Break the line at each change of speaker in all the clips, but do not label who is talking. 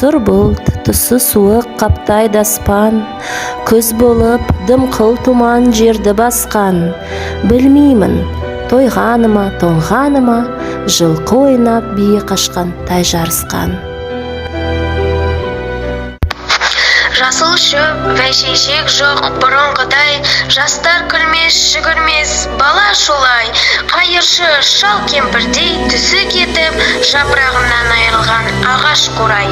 Сұр бұлт, түсі суық қаптайды аспан, күз болып дымқыл тұман жерді басқан. Білмеймін, тойғаны ма, тоңғаны ма, жылқы ойнап бие қашқан тай жарысқан.
Жасыл шөп, бәйшешек жоқ бұрынғыдай, жастар күлмес, жүгірмес, бала шулай. Қайыршы шал кемпірдей түсі кетіп, жапырағынан айырылған ағаш қурай.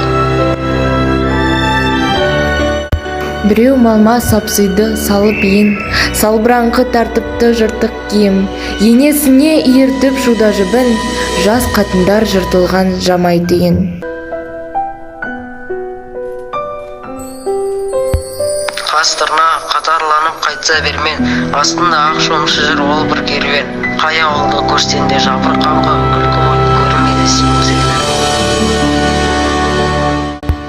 Біреу малма сапсиды салып ең, салбыраңқы тартыпты жыртық киім, енесіне иіртіп шуда жібін, жас қатындар жыртылған жамай түйін.
Қас тырна қатарланып қайтса бермен, астында ақ шомшы жүр ол бір керуен. Қай ауылды көрсең де жабырқаңқы, күлкі болып көрінеді семіз елі.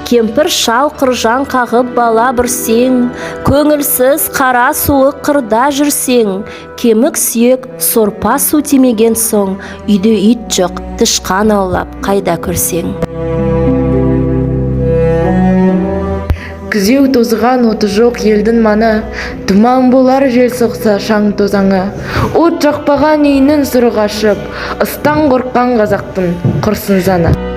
Кемпір шал құржан қағып бала бүрсең, көңілсіз қара суық қырда жүрсең, кемік сүйек сорпа су тимеген соң, үйде ит жоқ, тышқан аулап қайда көрсең.
Күзеу тозған оты жоқ елдің маңы, тұман болар жел соқса шаң тозаңы. От жақпаған үйінің сұры қашып, ыстан қорыққан қазақтың құрсын заңы.